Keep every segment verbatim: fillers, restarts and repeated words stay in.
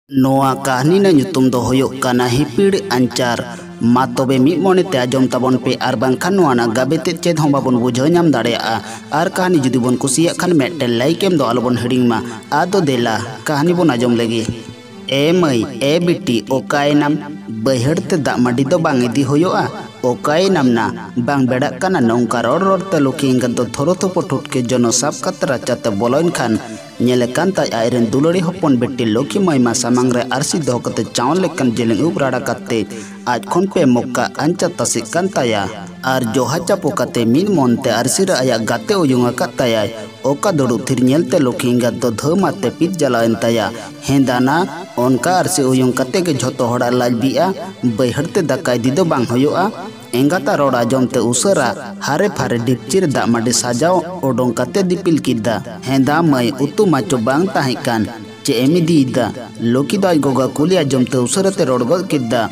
ᱱᱚᱣᱟ ᱠᱟᱹᱦᱱᱤ ᱨᱮᱱᱟᱜ ᱧᱩᱛᱩᱢ ᱫᱚ ᱦᱩᱭᱩᱜ ᱠᱟᱱᱟ ᱦᱤᱯᱤᱲ ᱟᱧᱪᱟᱨ᱾ ᱢᱟ ᱛᱚᱵᱮ ᱢᱤᱫ ᱢᱚᱱᱮ ᱛᱮ ᱟᱸᱡᱚᱢ ᱛᱟᱵᱚᱱ ᱯᱮ, ᱟᱨ ᱵᱟᱝᱠᱷᱟᱱ ᱱᱚᱣᱟ ᱨᱮᱱᱟᱜ ᱜᱟᱵᱮ ᱛᱮᱫ ᱪᱮᱫ ᱦᱚᱸ ᱵᱟᱵᱚᱱ ᱵᱩᱡᱷᱟᱹᱣ ᱧᱟᱢ ᱫᱟᱲᱮᱭᱟᱜᱼᱟ᱾ ᱟᱨ ᱠᱟᱹᱦᱱᱤ ᱡᱩᱫᱤ ᱵᱚᱱ ᱠᱩᱥᱤᱭᱟᱜ ᱠᱷᱟᱱ ᱢᱤᱫᱴᱮᱱ ᱞᱟᱭᱤᱠ ᱮᱢ ᱫᱚ ᱟᱞᱚᱵᱚᱱ ᱦᱤᱲᱤᱧ ᱢᱟ᱾ ᱟᱫᱚ ᱫᱮᱞᱟ ᱠᱟᱹᱦᱱᱤ ᱵᱚᱱ ᱟᱸᱡᱚᱢ ᱞᱮᱜᱮ᱾ ᱮ ᱢᱟᱹᱭ, ᱮ ᱵᱤᱴᱤ, ᱚᱠᱟᱭᱮᱱᱟᱢ? ᱵᱟᱹᱭᱦᱟᱹᱲ ᱛᱮ ᱫᱟᱜ ᱢᱟᱹᱰᱤ ᱫᱚ ᱵᱟᱝ ᱤᱫᱤ ᱦᱩᱭᱩᱜᱼᱟ? ᱚᱠᱟᱭᱮᱱᱟᱢ ᱱᱟ? ᱵᱟᱝ ᱵᱮᱲᱟᱜ ᱠᱟᱱᱟ? ᱱᱚᱝᱠᱟ ᱨᱚᱲ ᱨᱚᱲ ᱛᱮ ᱞᱩᱠᱷᱤ ᱮᱸᱜᱟᱛ ᱫᱚ ᱛᱷᱚᱨᱚ ᱛᱷᱚᱯᱚ ᱴᱷᱩᱴᱠᱮ ᱡᱚᱱᱚ ᱥᱟᱵ ᱠᱟᱛᱮ ᱨᱟᱪᱟ ᱛᱮ ᱵᱚᱞᱚᱭᱮᱱ ᱠᱷᱟᱱ, ᱧᱮᱞᱮ ᱠᱟᱱ ᱛᱟᱭ ᱟᱡᱨᱮᱱ ᱫᱩᱞᱟᱹᱲᱤ ᱦᱚᱯᱚᱱ ᱵᱤᱴᱤ ᱞᱩᱠᱷᱤ ᱢᱟᱹᱭ ᱢᱟ ᱥᱟᱢᱟᱝ ᱨᱮ ᱟᱹᱨᱥᱤ ᱫᱚᱦᱚ ᱠᱟᱛᱮ ᱪᱟᱣᱚᱱ ᱞᱮᱠᱟᱱ ᱡᱮᱞᱮᱧ ᱩᱵ ᱨᱟᱲᱟ ᱠᱟᱛᱮ ᱟᱡ ᱠᱷᱚᱱ ᱯᱮ ᱢᱚᱠᱟ ᱟᱧᱪᱟ ᱛᱟᱥᱮᱜ ᱠᱟᱱ ᱛᱟᱭᱟ᱾ ᱟᱨ ᱡᱚᱦᱟ ᱪᱟᱯᱚ ᱠᱟᱛᱮ ᱢᱤᱫ ᱢᱚᱱ ᱛᱮ ᱟᱹᱨᱥᱤ ᱨᱮ ᱟᱭᱟᱜ ᱜᱟᱛᱮ ᱩᱭᱩᱝ ᱟᱠᱟᱫ ᱛᱟᱭᱟᱭ᱾ ᱚᱠᱟ ᱫᱩᱲᱩᱵ ᱛᱷᱤᱨ ᱧᱮᱞᱛᱮ ᱞᱩᱠᱷᱤ ᱮᱸᱜᱟᱛ ᱫᱚ ᱫᱷᱟᱹᱣ ᱢᱟᱨ ᱛᱮ ᱯᱤᱛ ᱡᱟᱞᱟᱣᱮᱱ ᱛᱟᱭᱟ᱾ ᱦᱮᱸ ᱫᱟᱱᱟ, ᱚᱱᱠᱟ ᱟᱹᱨᱥᱤ ᱩᱭᱩᱝ ᱠᱟᱛᱮ ᱜᱮ ᱡᱷᱚᱛᱚ ᱦᱚᱲᱟᱜ ᱞᱟᱡ ᱵᱤᱜᱼᱟ? ᱵᱟᱹᱭᱦᱟᱹᱲ ᱛᱮ ᱫᱟᱠᱟ ᱤᱫᱤ ᱫᱚ ᱵᱟᱝ ᱦᱩᱭᱩᱜᱼᱟ? ᱮᱸᱜᱟᱛᱟᱜ ᱨᱚᱲ ᱟᱸᱡᱚᱢ ᱛᱮ ᱩᱥᱟᱹᱨᱟ ᱦᱟᱨᱮ ᱯᱷᱟᱨᱮ ᱰᱤᱯᱪᱤ ᱨᱮ ᱫᱟᱜ ᱢᱟᱹᱰᱤ ᱥᱟᱡᱟᱣ ᱚᱰᱚᱝ ᱠᱟᱛᱮ ᱫᱤᱯᱤᱞ ᱠᱮᱫᱟ᱾ ᱦᱮᱸ ᱫᱟ ᱢᱟᱹᱭ, ᱩᱛᱩ ᱢᱟᱪᱚ ᱵᱟᱝ ᱛᱟᱦᱮᱸ ᱠᱟᱱ, ᱪᱮᱫ ᱮᱢ ᱤᱫᱤᱭᱮᱫᱟ? ᱞᱩᱠᱷᱤ ᱫᱚ ᱟᱡ ᱜᱚᱜᱚ ᱠᱩᱞᱤ ᱟᱸᱡᱚᱢ ᱛᱮ ᱩᱥᱟᱹᱨᱟ ᱛᱮ ᱨᱚᱲ ᱜᱚᱫ ᱠᱮᱫᱟ,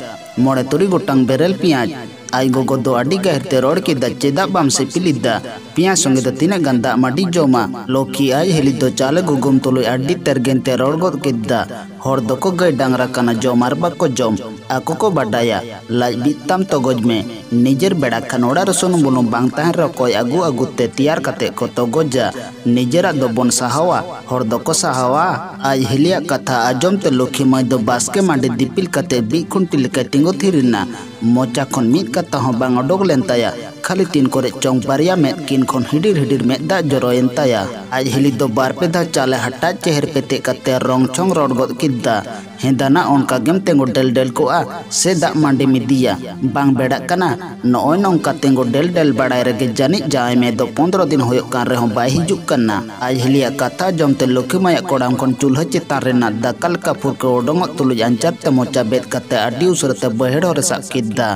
ᱢᱚᱬᱮ ᱛᱩᱨᱩᱭ ᱜᱚᱴᱟᱝ ᱵᱮᱨᱮᱞ ᱯᱮᱸᱭᱟᱡᱽ᱾ ᱟᱡ ᱜᱚᱜᱚ ᱫᱚ ᱟᱹᱰᱤ ᱜᱟᱹᱦᱤᱨ ᱛᱮ ᱨᱚᱲ ᱠᱮᱫᱟ, ᱪᱮᱫᱟᱜ ᱵᱟᱢ ᱥᱤᱯᱤᱞ ᱮᱫᱟ? ᱯᱮᱸᱭᱟᱡᱽ ᱥᱚᱸᱜᱮ ᱫᱚ ᱛᱤᱱᱟᱹᱜ ᱜᱟᱱ ᱫᱟᱜ ᱢᱟᱹᱰᱤ ᱡᱚᱢᱟ? ᱞᱚᱠᱷᱤ ᱟᱡ ᱦᱤᱞᱤ ᱫᱚ ᱪᱟᱣᱞᱮ ᱜᱩᱜᱩᱢ ᱛᱩᱞᱩᱡ ᱟᱹᱰᱤ ᱛᱮᱨᱜᱮᱱ ᱛᱮ ᱨᱚᱲ ᱜᱚᱫ ᱠᱮᱫᱟ, ᱦᱚᱲ ᱫᱚᱠᱚ ᱜᱟᱹᱭ ᱰᱟᱝᱨᱟ ᱠᱟᱱᱟ, ᱡᱚᱢ ᱟᱨ ᱵᱟᱠᱚ ᱡᱚᱢ, ᱟᱠᱚ ᱠᱚ ᱵᱟᱰᱟᱭᱟ᱾ ᱞᱟᱡ ᱵᱤᱜ ᱛᱟᱢ ᱛᱚᱜᱚᱡ ᱢᱮ᱾ ᱱᱤᱡᱮᱨ ᱵᱮᱲᱟ ᱠᱷᱟᱱ ᱚᱲᱟᱜ ᱨᱮ ᱥᱩᱱᱩᱢ ᱵᱩᱞᱩᱝ ᱵᱟᱝ ᱛᱟᱦᱮᱱ ᱨᱮᱦᱚᱸ ᱠᱚᱭ ᱟᱹᱜᱩ ᱟᱹᱜᱩ ᱛᱮ ᱛᱮᱭᱟᱨ ᱠᱟᱛᱮ ᱠᱚ ᱛᱚᱜᱚᱡᱟ᱾ ᱱᱤᱡᱮᱨᱟᱜ ᱫᱚᱵᱚᱱ ᱥᱟᱦᱟᱣᱟ, ᱦᱚᱲ ᱫᱚᱠᱚ ᱥᱟᱦᱟᱣᱟ᱾ ᱟᱡ ᱦᱤᱞᱤᱭᱟᱜ ᱠᱟᱛᱷᱟ ᱟᱸᱡᱚᱢ ᱛᱮ ᱞᱩᱠᱷᱤ ᱢᱟᱹᱭ ᱫᱚ ᱵᱟᱥᱠᱮ ᱢᱟᱹᱰᱤ ᱫᱤᱯᱤᱞ ᱠᱟᱛᱮ ᱵᱤᱜ ᱠᱷᱩᱱᱴᱤ ᱞᱮᱠᱟᱭ ᱛᱤᱸᱜᱩ ᱛᱷᱤᱨ ᱮᱱᱟ᱾ ᱢᱚᱪᱟ ᱠᱷᱚᱱ ᱢᱤᱫ ᱠᱟᱛᱷᱟ ᱦᱚᱸ ᱵᱟᱝ ᱚᱰᱚᱠ ᱞᱮᱱ ᱛᱟᱭᱟ᱾ ᱠᱷᱟᱹᱞᱤ ᱛᱤᱱ ᱠᱚᱨᱮ ᱪᱚᱝ ᱵᱟᱨᱭᱟ ᱢᱮᱫ ᱠᱤᱱ ᱠᱷᱚᱱ ᱦᱤᱰᱤᱨ ᱦᱤᱰᱤᱨ ᱢᱮᱫ ᱫᱟᱜ ᱡᱚᱨᱚᱭᱮᱱ ᱛᱟᱭᱟ᱾ ᱟᱡ ᱦᱤᱞᱤ ᱫᱚ ᱵᱟᱨ ᱯᱮ ᱫᱷᱟᱣ ᱪᱟᱣᱞᱮ ᱦᱟᱴᱟᱜ ᱪᱮᱦᱮᱨ ᱯᱮᱛᱮᱜ ᱠᱟᱛᱮ ᱨᱚᱝ ᱪᱷᱚᱝ ᱨᱚᱲ ᱜᱚᱫ ᱠᱮᱫᱟ᱾ ᱦᱮᱸ ᱫᱟᱱᱟ, ᱚᱱᱠᱟ ᱜᱮᱢ ᱛᱤᱸᱜᱩ ᱰᱮᱞ ᱰᱮᱞ ᱠᱚᱜᱼᱟ ᱥᱮ ᱫᱟᱜ ᱢᱟᱹᱰᱤᱢ ᱤᱫᱤᱭᱟ? ᱵᱟᱝ ᱵᱮᱲᱟᱜ ᱠᱟᱱᱟ? ᱱᱚᱜᱼᱚᱭ ᱱᱚᱝᱠᱟ ᱛᱤᱸᱜᱩ ᱰᱮᱞ ᱰᱮᱞ ᱵᱟᱲᱟᱭ ᱨᱮᱜᱮ ᱡᱟᱹᱱᱤᱡ ᱡᱟᱶᱟᱭ ᱢᱮ ᱫᱚ ᱯᱚᱱᱫᱽᱨᱚ ᱫᱤᱱ ᱦᱩᱭᱩᱜ ᱠᱟᱱ ᱨᱮᱦᱚᱸ ᱵᱟᱭ ᱦᱤᱡᱩᱜ ᱠᱟᱱᱟ᱾ ᱟᱡ ᱦᱤᱞᱤᱭᱟᱜ ᱠᱟᱛᱷᱟ ᱟᱸᱡᱚᱢ ᱛᱮ ᱞᱩᱠᱷᱤ ᱢᱟᱹᱭᱟᱜ ᱠᱚᱲᱟᱢ ᱠᱷᱚᱱ ᱪᱩᱞᱦᱟᱹ ᱪᱮᱛᱟᱱ ᱨᱮᱱᱟᱜ ᱫᱟᱠᱟ ᱞᱮᱠᱟ ᱯᱷᱩᱨᱠᱟᱹ ᱚᱰᱚᱝᱚᱜ ᱛᱩᱞᱩᱡ ᱟᱧᱪᱟᱨ ᱛᱮ ᱢᱚᱪᱟ ᱵᱮᱫ ᱠᱟᱛᱮ ᱟᱹᱰᱤ ᱩᱥᱟᱹᱨᱟ ᱛᱮ ᱵᱟᱹᱭᱦᱟᱹᱲ ᱦᱚᱨᱮ ᱥᱟᱵ ᱠᱮᱫᱟ᱾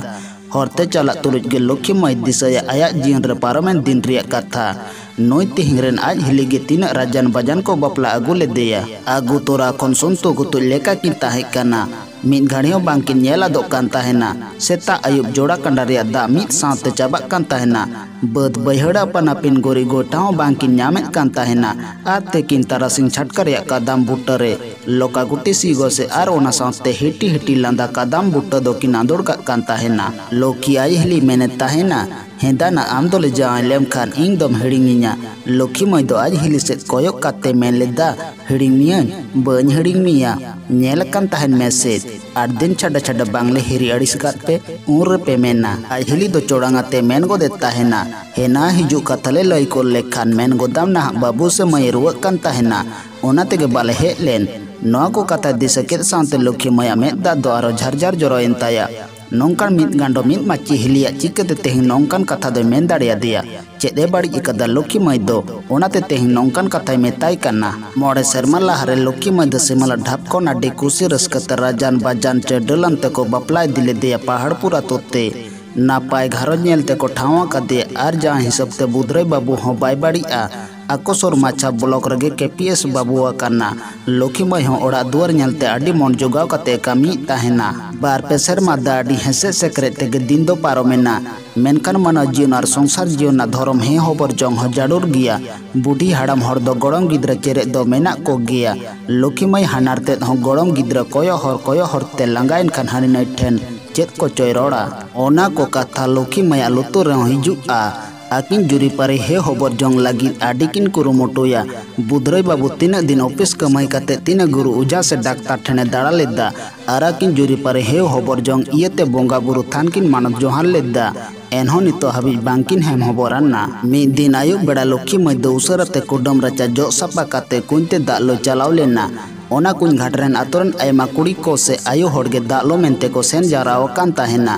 ᱦᱚᱨᱛᱮ ᱪᱟᱞᱟᱜ ᱛᱩᱞᱩᱡ ᱜᱮ ᱞᱩᱠᱷᱤ ᱢᱟᱹᱭ ᱫᱤᱥᱟᱹᱭᱟ ᱟᱭᱟᱜ ᱡᱤᱭᱚᱱ ᱨᱮ ᱯᱟᱨᱚᱢᱮᱱ ᱫᱤᱱ ᱨᱮᱭᱟᱜ ᱠᱟᱛᱷᱟ᱾ ᱱᱩᱭ ᱛᱮᱦᱮᱧ ᱨᱮᱱ ᱟᱡ ᱦᱤᱞᱤ ᱜᱮ ᱛᱤᱱᱟᱹᱜ ᱨᱟᱡᱟᱱ ᱵᱟᱡᱟᱱ ᱠᱚ ᱵᱟᱯᱞᱟ ᱟᱹᱜᱩ ᱞᱮᱫᱮᱭᱟ᱾ ᱟᱹᱜᱩ ᱛᱚᱨᱟ ᱠᱷᱚᱱ ᱥᱚᱱᱛᱩ ᱜᱩᱛᱩᱡ ᱞᱮᱠᱟ ᱠᱤᱱ ᱛᱟᱦᱮᱸ ᱠᱟᱱᱟ᱾ ᱢᱤᱫ ᱜᱷᱟᱹᱲᱤ ᱦᱚᱸ ᱵᱟᱝ ᱠᱤᱱ ᱧᱮᱞ ᱟᱫᱚᱜ ᱠᱟᱱ ᱛᱟᱦᱮᱱᱟ᱾ ᱥᱮᱛᱟᱜ ᱟᱹᱭᱩᱵ ᱡᱚᱲᱟ ᱠᱟᱸᱰᱟ ᱨᱮᱭᱟᱜ ᱫᱟᱜ ᱢᱤᱫ ᱥᱟᱶᱛᱮ ᱪᱟᱵᱟᱜ ᱠᱟᱱ ᱛᱟᱦᱮᱱᱟ᱾ ᱵᱟᱹᱫᱽ ᱵᱟᱹᱭᱦᱟᱹᱲ ᱟᱯᱟᱱ ᱟᱹᱯᱤᱱ ᱜᱩᱨᱤ ᱜᱚᱴᱟ ᱦᱚᱸ ᱵᱟᱝᱠᱤᱱ ᱧᱟᱢᱮᱫ ᱠᱟᱱ ᱛᱟᱦᱮᱱᱟ᱾ ᱟᱨ ᱛᱤᱠᱤᱱ ᱛᱟᱨᱟᱥᱤᱧ ᱪᱷᱟᱴᱠᱟ ᱨᱮᱭᱟᱜ ᱠᱟᱫᱟᱢ ᱵᱩᱴᱟᱹ ᱨᱮ ᱞᱚᱠᱟ ᱜᱩᱴᱤ ᱥᱤᱜᱚ ᱥᱮ ᱟᱨ ᱚᱱᱟ ᱥᱟᱶᱛᱮ ᱦᱤᱴᱤ ᱦᱤᱴᱤ ᱞᱟᱸᱫᱟ ᱠᱟᱫᱟᱢ ᱵᱩᱴᱟᱹ ᱫᱚᱠᱤᱱ ᱟᱸᱫᱳᱲ ᱠᱟᱜ ᱠᱟᱱ ᱛᱟᱦᱮᱱᱟ᱾ ᱞᱚᱠᱷᱤ ᱟᱡ ᱦᱤᱞᱤ ᱢᱮᱱᱮᱫ ᱛᱟᱦᱮᱱᱟ, "ᱦᱮᱸᱫᱟ ᱱᱟ, ᱟᱢ ᱫᱚᱞᱮ ᱡᱟᱶᱟᱭ ᱞᱮᱢ ᱠᱷᱟᱱ ᱤᱧ ᱫᱚᱢ ᱦᱤᱲᱤᱧᱤᱧᱟ?" ᱞᱚᱠᱷᱤ ᱢᱟᱹᱭ ᱫᱚ ᱟᱡ ᱦᱤᱞᱤ ᱥᱮᱫ ᱠᱚᱭᱚᱜ ᱠᱟᱛᱮ ᱢᱮᱱ ᱞᱮᱫᱟ, "ᱦᱤᱲᱤᱧ ᱢᱤᱭᱟᱹᱧ? ᱵᱟᱹᱧ ᱦᱤᱲᱤᱧ ᱢᱮᱭᱟ᱾ ᱧᱮᱞ ᱟᱠᱟᱱ ᱛᱟᱦᱮᱱ ᱢᱮ ᱥᱮ, ᱟᱹᱰᱤ ᱫᱤᱱ ᱪᱷᱟᱰᱟ ᱪᱷᱟᱰᱟ ᱵᱟᱝᱞᱮ ᱦᱤᱨᱤ ᱟᱹᱲᱤᱥ ᱟᱠᱟᱫ ᱯᱮ, ᱩᱱ ᱨᱮᱯᱮ ᱢᱮᱱᱟ?" ᱟᱡ ᱦᱤᱞᱤ ᱫᱚ ᱪᱚᱲᱟᱝ ᱟᱛᱮ ᱢᱮᱱ ᱜᱚᱫᱮᱫ ᱛᱟᱦᱮᱱᱟ, "ᱦᱮᱱᱟ ᱦᱤᱡᱩᱜ ᱠᱟᱛᱷᱟ ᱞᱮ ᱞᱟᱹᱭ ᱜᱚᱫ ᱞᱮᱠᱷᱟᱱ ᱢᱮᱱ ᱜᱚᱫᱟᱢ ᱱᱟᱦᱟᱜ ᱵᱟᱹᱵᱩ ᱥᱮ ᱢᱟᱹᱭᱮ ᱨᱩᱣᱟᱹᱜ ᱠᱟᱱ ᱛᱟᱦᱮᱱᱟ, ᱚᱱᱟ ᱛᱮᱜᱮ ᱵᱟᱞᱮ ᱦᱮᱡ ᱞᱮᱱ᱾" ᱱᱚᱣᱟ ᱠᱚ ᱠᱟᱛᱷᱟ ᱫᱤᱥᱟᱹ ᱠᱮᱫ ᱥᱟᱶᱛᱮ ᱞᱚᱠᱷᱤ ᱢᱟᱹᱭᱟᱜ ᱢᱮᱫ ᱫᱟᱜ ᱫᱚ ᱟᱨᱦᱚᱸ ᱡᱷᱟᱨ ᱡᱷᱟᱨ ᱡᱚᱨᱚᱭᱮᱱ ᱛᱟᱭᱟ᱾ ᱱᱚᱝᱠᱟᱱ ᱢᱤᱫ ᱜᱟᱸᱰᱚ ᱢᱤᱫ ᱢᱟᱹᱪᱤ ᱦᱤᱞᱤᱭᱟᱜ ᱪᱤᱠᱟᱹᱛᱮ ᱛᱮᱦᱮᱧ ᱱᱚᱝᱠᱟᱱ ᱠᱟᱛᱷᱟ ᱫᱚᱭ ᱢᱮᱱ ᱫᱟᱲᱮᱭᱟᱫᱮᱭᱟ? ᱪᱮᱫ ᱮ ᱵᱟᱹᱲᱤᱡ ᱟᱠᱟᱫᱟ ᱞᱚᱠᱷᱤ ᱢᱟᱹᱭ ᱫᱚ? ᱚᱱᱟᱛᱮ ᱛᱮᱦᱮᱧ ᱱᱚᱝᱠᱟᱱ ᱠᱟᱛᱷᱟᱭ ᱢᱮᱛᱟᱭ ᱠᱟᱱᱟ᱾ ᱢᱚᱬᱮ ᱥᱮᱨᱢᱟ ᱞᱟᱦᱟᱨᱮ ᱞᱚᱠᱷᱤ ᱢᱟᱹᱭ ᱫᱚ ᱥᱤᱢᱟᱹᱞᱟ ᱰᱷᱟᱯ ᱠᱷᱚᱱ ᱟᱹᱰᱤ ᱠᱩᱥᱤ ᱨᱟᱹᱥᱠᱟᱹ ᱛᱮ ᱨᱟᱡᱟᱱ ᱵᱟᱡᱟᱱ ᱪᱟᱹᱰᱟᱹᱞᱟᱱ ᱛᱮᱠᱚ ᱵᱟᱯᱞᱟ ᱤᱫᱤ ᱞᱮᱫᱮᱭᱟ ᱯᱟᱦᱟᱲᱯᱩᱨ ᱟᱛᱳ ᱛᱮ᱾ ᱱᱟᱯᱟᱭ ᱜᱷᱟᱨᱚᱸᱡᱽ ᱧᱮᱞ ᱛᱮᱠᱚ ᱴᱷᱟᱶ ᱟᱠᱟᱫᱮᱭᱟ ᱟᱨ ᱡᱟᱦᱟᱸ ᱦᱤᱥᱟᱹᱵ ᱛᱮ ᱵᱩᱫᱷᱨᱟᱹᱭ ᱵᱟᱹᱵᱩ ᱦᱚᱸ ᱵᱟᱭ ᱵᱟᱹᱲᱤᱡᱼᱟ᱾ ᱟᱠᱚ ᱥᱩᱨ ᱢᱟᱪᱷᱟ ᱵᱞᱚᱠ ᱨᱮᱜᱮ ᱠᱮ ᱯᱤ ᱮᱥ ᱵᱟᱹᱵᱩ ᱟᱠᱟᱱᱟ᱾ ᱞᱚᱠᱷᱤ ᱢᱟᱹᱭ ᱦᱚᱸ ᱚᱲᱟᱜ ᱫᱩᱣᱟᱹᱨ ᱧᱮᱞᱛᱮ ᱟᱹᱰᱤ ᱢᱚᱱ ᱡᱚᱜᱟᱣ ᱠᱟᱛᱮ ᱠᱟᱹᱢᱤᱭᱮᱫ ᱛᱟᱦᱮᱱᱟ᱾ ᱵᱟᱨ ᱯᱮ ᱥᱮᱨᱢᱟ ᱫᱚ ᱟᱹᱰᱤ ᱦᱮᱸᱥᱮᱡ ᱥᱮᱠᱨᱮᱡ ᱛᱮᱜᱮ ᱫᱤᱱ ᱫᱚ ᱯᱟᱨᱚᱢᱮᱱᱟ᱾ ᱢᱮᱱᱠᱷᱟᱱ ᱢᱟᱱᱣᱟ ᱡᱤᱭᱚᱱ ᱟᱨ ᱥᱚᱝᱥᱟᱨ ᱡᱤᱭᱚᱱ ᱨᱮᱱᱟᱜ ᱫᱷᱚᱨᱚᱢ ᱦᱮᱸ ᱦᱚᱵᱚᱨ ᱡᱚᱝ ᱦᱚᱸ ᱡᱟᱹᱨᱩᱲ ᱜᱮᱭᱟ᱾ ᱵᱩᱰᱷᱤ ᱦᱟᱲᱟᱢ ᱦᱚᱲ ᱫᱚ ᱜᱚᱲᱚᱢ ᱜᱤᱫᱽᱨᱟᱹ ᱪᱮᱨᱮᱡ ᱫᱚ ᱢᱮᱱᱟᱜ ᱠᱚ ᱜᱮᱭᱟ᱾ ᱞᱚᱠᱷᱤ ᱢᱟᱹᱭ ᱦᱟᱱᱟᱨ ᱛᱮᱫ ᱦᱚᱸ ᱜᱚᱲᱚᱢ ᱜᱤᱫᱽᱨᱟᱹ ᱠᱚᱭᱚᱜ ᱦᱚᱨ ᱠᱚᱭᱚᱜ ᱦᱚᱨ ᱛᱮ ᱞᱟᱸᱜᱟᱭᱮᱱ ᱠᱷᱟᱱ ᱦᱟᱹᱱᱤ ᱱᱟᱹᱭ ᱴᱷᱮᱱ ᱪᱮᱫ ᱠᱚᱪᱚᱭ ᱨᱚᱲᱟ᱾ ᱚᱱᱟ ᱠᱚ ᱠᱟᱛᱷᱟ ᱞᱚᱠᱷᱤ ᱢᱟᱹᱭᱟᱜ ᱞᱩᱛᱩᱨ ᱨᱮᱦᱚᱸ ᱦᱤᱡᱩᱜᱼᱟ᱾ ᱟᱹᱠᱤᱱ ᱡᱩᱨᱤᱯᱟᱹᱨᱤ ᱦᱮᱸ ᱦᱚᱵᱚᱨ ᱡᱚᱝ ᱞᱟᱹᱜᱤᱫ ᱟᱹᱰᱤ ᱠᱤᱱ ᱠᱩᱨᱩᱢᱩᱴᱩᱭᱟ᱾ ᱵᱩᱫᱷᱨᱟᱹᱭ ᱵᱟᱹᱵᱩ ᱛᱤᱱᱟᱹᱜ ᱫᱤᱱ ᱚᱯᱷᱤᱥ ᱠᱟᱹᱢᱟᱹᱭ ᱠᱟᱛᱮ ᱛᱤᱱᱟᱹᱜ ᱜᱩᱨᱩ ᱚᱡᱷᱟ ᱥᱮ ᱰᱟᱠᱛᱟᱨ ᱴᱷᱮᱱᱮ ᱫᱟᱬᱟ ᱞᱮᱫᱟ᱾ ᱟᱨ ᱟᱹᱠᱤᱱ ᱡᱩᱨᱤᱯᱟᱹᱨᱤ ᱦᱮᱸ ᱦᱚᱵᱚᱨ ᱡᱚᱝ ᱤᱭᱟᱹᱛᱮ ᱵᱚᱸᱜᱟ ᱵᱩᱨᱩ ᱛᱷᱟᱱ ᱠᱤᱱ ᱢᱟᱱᱚᱛ ᱡᱚᱦᱟᱨ ᱞᱮᱫᱟ᱾ ᱮᱱᱦᱚᱸ ᱱᱤᱛᱚᱜ ᱦᱟᱹᱵᱤᱡ ᱵᱟᱝᱠᱤᱱ ᱦᱮᱢ ᱦᱚᱵᱚᱨ ᱟᱱᱟ᱾ ᱢᱤᱫ ᱫᱤᱱ ᱟᱹᱭᱩᱵ ᱵᱮᱲᱟ ᱞᱚᱠᱷᱤ ᱢᱟᱹᱭ ᱫᱚ ᱩᱥᱟᱹᱨᱟ ᱛᱮ ᱠᱩᱰᱟᱹᱢ ᱨᱟᱪᱟ ᱡᱚᱜ ᱥᱟᱯᱷᱟ ᱠᱟᱛᱮ ᱠᱩᱧ ᱛᱮ ᱫᱟᱜ ᱞᱩᱭ ᱪᱟᱞᱟᱣ ᱞᱮᱱᱟ᱾ ᱚᱱᱟ ᱠᱩᱧ ᱜᱷᱟᱴ ᱨᱮᱱ ᱟᱛᱳ ᱨᱮᱱ ᱟᱭᱢᱟ ᱠᱩᱲᱤ ᱠᱚ ᱥᱮ ᱟᱭᱳ ᱦᱚᱲ ᱜᱮ ᱫᱟᱜ ᱞᱚ ᱢᱮᱱᱛᱮ ᱠᱚ ᱥᱮᱱ ᱡᱟᱣᱨᱟ ᱟᱠᱟᱱ ᱛᱟᱦᱮᱱᱟ᱾